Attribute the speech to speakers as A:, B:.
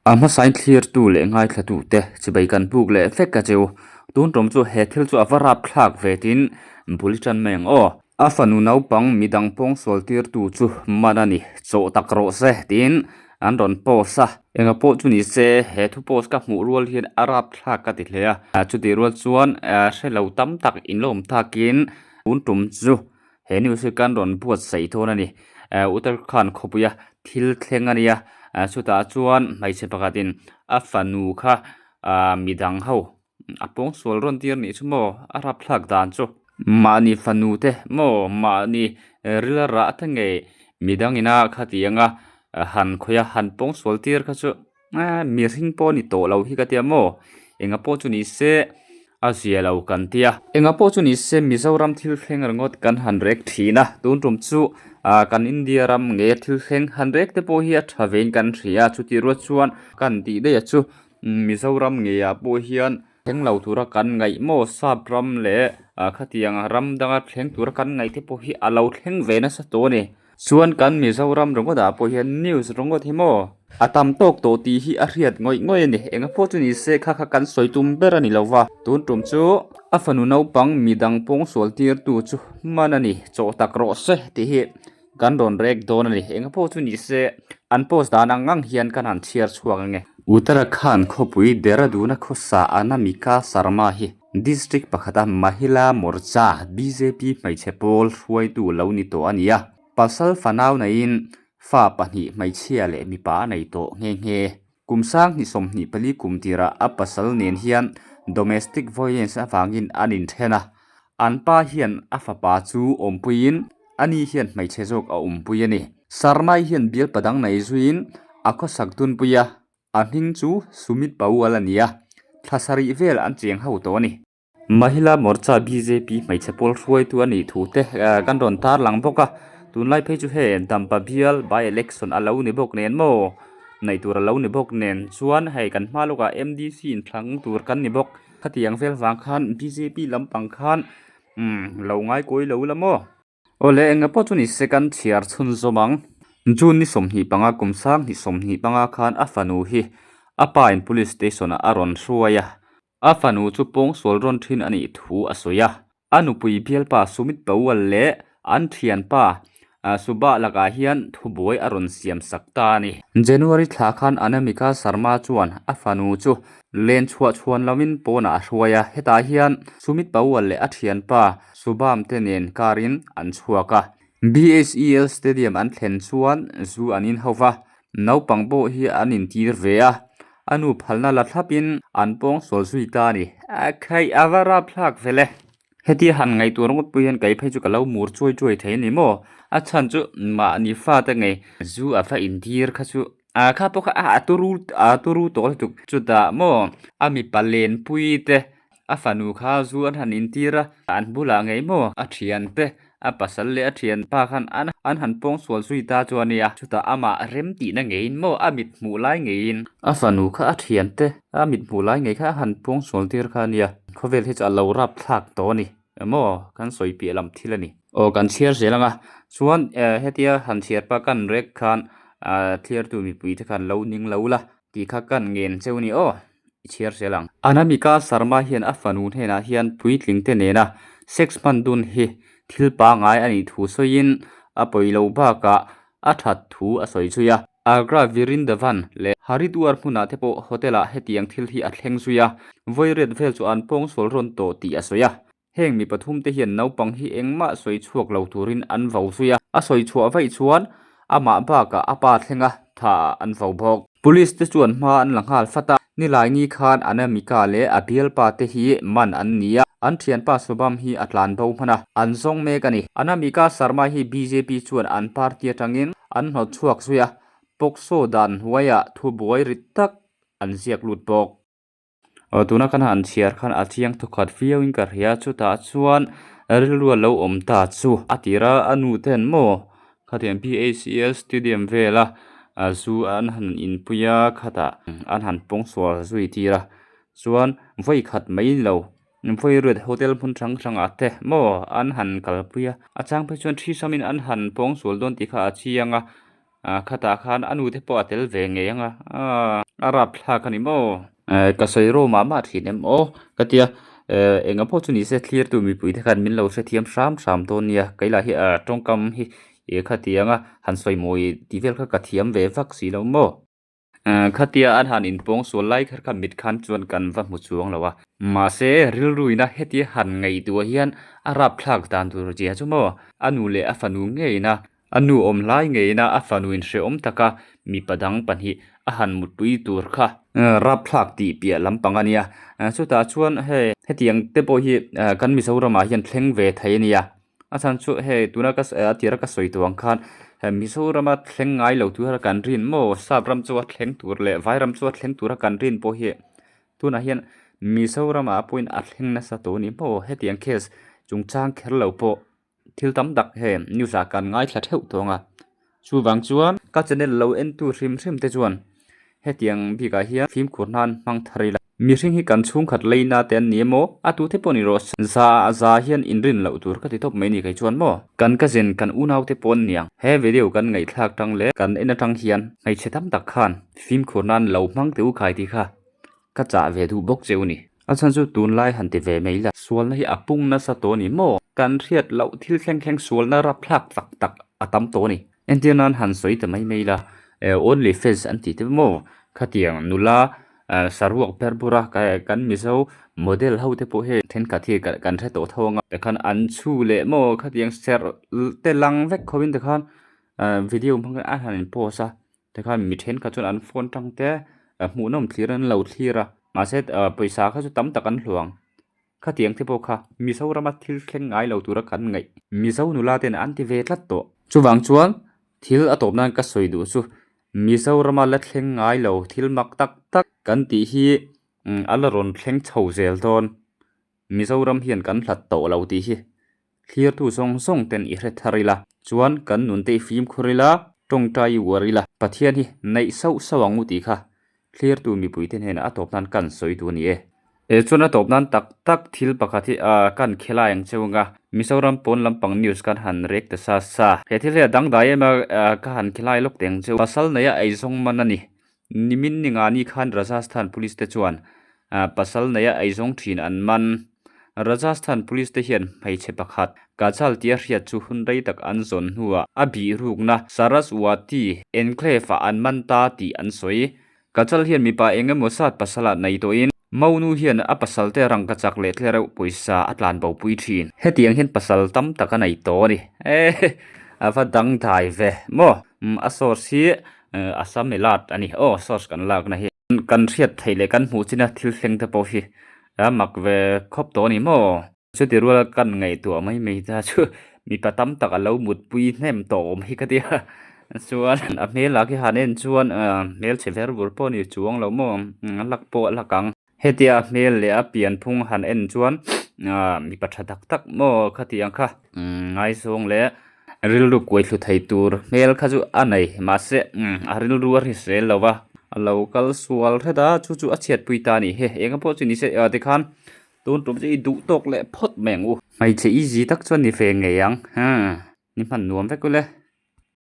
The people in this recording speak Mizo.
A: A hmasain thlirtu leh ngaithlatute chibai kan buk leh vek a cheu. Tun tum chu he thil chu a va rapthlak ve tiin bul i tan mai ang aw. A fanu naupang midang pawngsual tirtu chu man a ni, chawh tak rawh se tiin an rawn post a. Enga pawh chu ni se he thu post ka hmuh rual hian a rapthlak ka ti hle a. Chutih rual chuan hre lo tam tak inlawm takin tun tum chu He news hi kan rawn buatsaih dawn a ni. Uttarakhand khawpuia thil thleng a nia, chutah chuan hmeichhe pakhatin a fanu kha midang ho a pawngsual rawn tir nih chu maw a rapthlak dan chu. Mahni fanu te maw mahni ril rah te ngei midang ina khatianga han khawih a han pawngsual tir kha chu Mihring pawh ni tawh lo hi ka tia maw? Enga pawh chu ni se a zia lo kan tia. Enga pawh chu ni se Mizoram thil thleng ringawt kan han rek thin a, tun tum chu kan India ram nge thil thleng han rek te pawh hi a tha vein kan hria a, chutih ruat chuan kan tih daih a chu Mizoram ngeiah pawh hian thleng lo tura kan ngaih maw sap ram leh khatiang ram danga thleng tura kan ngaih te pawh hi a lo thleng ve nasa tawh a ni. Chuan kan Mizoram ringawt ah pawh hian news ringawt hi maw a tam tawk tawh tih hi a hriat ngawih ngawih a ni. Eng pawh chu ni se kha kha kan sawi tum ber a ni lo va. Tun tum chu a fanu naupang midang pawngsual tirtu chu hman a ni, chawh tak rawh se tih hi kan rawn rek dawn a ni. Eng pawh chu ni se an post dan ang ang hian kan han chhiar chhuak ang e. Uttarakhand khawpui Dehradun-a khawsa Anamika Sharma hi District pakhata Mahila Morcha bjp hmeichhe pawl hruaitu lo ni tawh a ni a, pasal fanau neiin fa pahnih hmeichhia leh mipa a nei tawh nghe nghe. Kum sang hnih 24 kum tirah a pasal nen hian domestic violence avangin an inthen a, an pa hian a fapa chu awmpuiin ani hian hmeichhe zawk a awmpui a ni. Sarmai hian bialpa dang nei zuiin a khawsak dunpui a. A hming chu Sumit Paul a ni a, thla sarih vel an cheng ho tawh a ni. Mahila Morcha bjp hmeichhe pawl hruaitu a nih thu te kan rawn tarlang bawk a, tunlai phei chu hei Dampa bial by election a lo ni bawk nen maw, neih tur a lo ni bawk nen chuan hei kan hma lawkah MDC inthlang tur kan ni bawk. Khatiang vel vang khan bjp lampang khan umm lo ngaikawi lo la maw. Awle eng pawh chu ni se kan chhiar chhunzawm ang. June ni 25 kum sang hnih 25 khan a fanu hi a pa in police station ah a rawn hruai a, a fanu chu pawngsual rawn thin a nih thu a sawi a. A nupui bialpa Sumit Pawal leh an thianpa Subah lakah hian thubuai a rawn siam sak ta a ni. January thla khan Anamika Sharma chuan a fanu chu Len chhuah chhuan loin pawnah a hruai a, hetah hian Sumit Pawal leh a thianpa Shubham te nen karin an chhuak a. BHEL Stadium an thlen chuan zu an in ho va, naupang pawh hi an intir ve a, a nu phalna la thlapin an pawng sual zui ta a ni. Khaih a va rapthlak vel e. Hetia han ngaihtuah ringawt pawh hian kei phei chu ka lo mur chuai chuai thei a ni maw? A chhan chu mahni fate ngei zu a va intir kha chu Ah kha pawh kha a turu a turu tawh lutuk chutah maw a mipa lenpui te a fanu kha zu an han intir a an bulah ngei maw a thian te a pasal leh a thianpa khan an an han pawng sual zui ta chu a nia chutah amah rem tihna ngeiin maw a mit hmuh lai ngeiin a fanu kha a thian te a mit hmuh lai ngei kha a han pawng sual tir kha a nia khawvel hi chu a lo rap thlak tawh a ni. Emaw kan sawi piah lam thil a ni. Aw kan chhiar zel ang a, chuan hetia han chhiar pah kan rek khan thliartu mipui te khan lo ning lo la tih kha kan ngen cheu a ni aw, i chhiar zel ang. Anamika Sharma hian a fanu hnenah hian puitling te nena sex hman dun hi thil pangngai a nih thu sawiin a pawi lo bakah a that thu a sawi zui a. Agra Vrindavan leh Haridwar hmunah te pawh hotel ah hetiang thil hi a thleng zui a, vawi riat vel chu an pawngsual rawn tawh tih a sawi a. Heng mi pathum te hian naupang hi engmah sawi chhuak lo turin an vo zui a, a sawi chhuah vaih chuan amah bakah a pa thlenga tha ah an vo bawk. Police te chuan hma an la nghal fat a, Nilaini khan Anamika leh a bialpa te hi man an ni a, an thianpa Shubham hi a tlan bo hman a, an zawng mek a ni. Anamika Sharma hi bjp chuan an party atangin an hnawt chhuak zui a, POCSO dan hnuaiah thubuai rit tak an ziak lut bawk. Aw tuna kan han chhiar khan a chiang thawkhat viau in ka hria chutah chuan rilru a lo awm ta chu a tir a a nu ten maw khatiang B_H_E_L stadium vela zu an han inpui a khatah an han pawngsual zui tir a chuan vawi khat mai lo vawi riat hotel hmun hrang hrangah te maw an han kalpui a a chang phei chuan thi samin an han pawngsual dawn tih kha a chiang a. Ah khatah khan a nu te pawh a tel ve ngei ang a, aaa A rapthlak a ni maw? Ka sawi ro mah mah thin em aw? Ka tia, Enga pawh chu ni se thlirtu mipuite khan min lo hrethiam hram hram dawn nia. Kei lah hi tawngkam hi khatianga han sawi mawi tih vel kha ka thiam ve vak si lo maw? Khatia an han inpawng sual lai kher kha mit khan chuan kan va hmu chuang lo a. Mahse, rilruina hetia han ngaihtuah hian a rapthlak dan tur zia chu maw? A nu leh a fanu ngeina A nu awm hlai ngeina a fanu inhrehawm taka mipa dang pahnih a han mutpui tur kha rapthlak tih piah lampang a nia. Chutah chuan hei hetiang te pawh hi kan Mizoramah hian thleng ve thei a nia. A chhan chu hei tuna ka a tira ka sawi tawh ang khan Mizorama thleng ngai lo tura kan rin maw sap ram chu a thleng tur leh vai ram chu a thleng tura kan rin pawh hi tunah hian Mizoramah pawhin a thleng nasa tawh a ni maw hetiang case chungchang kher lo pawh. Thil tam tak he news ah kan ngaithla theuh tawng a, chuvang chuan ka channel lo entu hrim hrim te chuan hetiang bikah hian fimkhur nan hmang thar ila. Mihring hi kan chhungkhat leina te an ni emaw a tute pawh ni rawh za za hian inrin loh tur ka ti tawp mai ni kei chuan maw. Kan cousin kan unau te pawh an niang he video kan ngaihthlak tang leh kan en atang hian hmeichhe tam tak khan fimkhur nan lo hmang teh u khai tih kha Ka chah ve duh bawk cheu ni. A chhan chu tunlai han ti ve mai la. Sualna hi a pung nasa tawh ni maw? Kan hriat loh thil thleng thleng sualna rapthlak tak tak a tam tawh ni. Entir nan han sawi ta mai mai la, only fans an tih te maw? Khatiang nula saruak ber bur a kan Mizo model ho te pawh hei thenkhat hi kan hre tawh tho ang a. Tikhan an chhu leh maw khatiang serh te lang vek khawpin tikhan video hmang khan a han in post a. Tikhan mi thenkhat chuan an phone tang te hmuhnawm thlir an lo thlir a mahse pawisa kha chu tam tak an hluang khatiang te pawh kha Mizorama thil thleng ngai lo tura kan ngaih Mizo nula ten an ti ve tlat tawh. Chuvang chuan thil a tawp nan ka sawi duh chu Mizorama la thleng ngai lo thil mak tak tak kan tih hi a la rawn thleng chho zel dawn Mizoram hian kan hlat tawh lo tih hi Thlirtu zawng zawng ten i hre thar ila, chuan kan nun te i fimkhur ila, tawngtai i uar ila, Pathian hi neih sauh sauh ang u tih kha thlirtu mipuite hnenah a tawp nan kan sawi duh a ni e. E chuan a tawp nan tak tak thil pakhat hi kan khelai ang cheu anga Mizoram pawn lampang news kan han rek ta sa sa. He thil hi a dangdai em a, ka han khelai lawk teh ang cheu. Pasal neia eizawng man a ni. Nimin ninga ni khan Rajasthan Police te chuan pasal neia eizawng thin an man. Rajasthan Police te hian hmeichhe pakhat Kajal tia hriat chu hun rei tak an zawn hnuah a bihrukna Saraswati Enclave ah an man ta tih an sawi. Kajal hian mipa eng emaw zat pasalah nei tawhin Monu hian a pasal te rangka chak leh tlereuh pawisa a tlan bo pui thin. Hetiang hian pasal tam tak a nei tawh a ni. A va dangdai ve maw? A source hi Assam Elat a ni. Aw source kan lakna hi kan hriat theih leh kan hmuh china thil thleng te pawh hi a mak ve khawp tawh a ni maw? Chuti ruala kan ngaihtuah mai mai ta chu mipa tam tak a lo mutpui hnem tawh awm hi ka tia. Chuan a hmel ah khi han en chuan hmelchhe ver vur pawh a ni chuang lo maw? A lak pawh a lak ang. Hetia a hmel leh a pianphung han en chuan mipa tha tak tak maw khatiang kha ngaizawng leh rilru kuai thlu thei tur hmel kha chu a nei mahse a rilru a hrisel lo va a lo kal sual hret a chu chu a chhiatpui ta a nih hi eng pawh chu ni se tikhan tun tum chu i duh tawk leh phawt mai ang u. Hmeichhe easy tak chuan ni ve ngei ang ni hman nuam vek ule.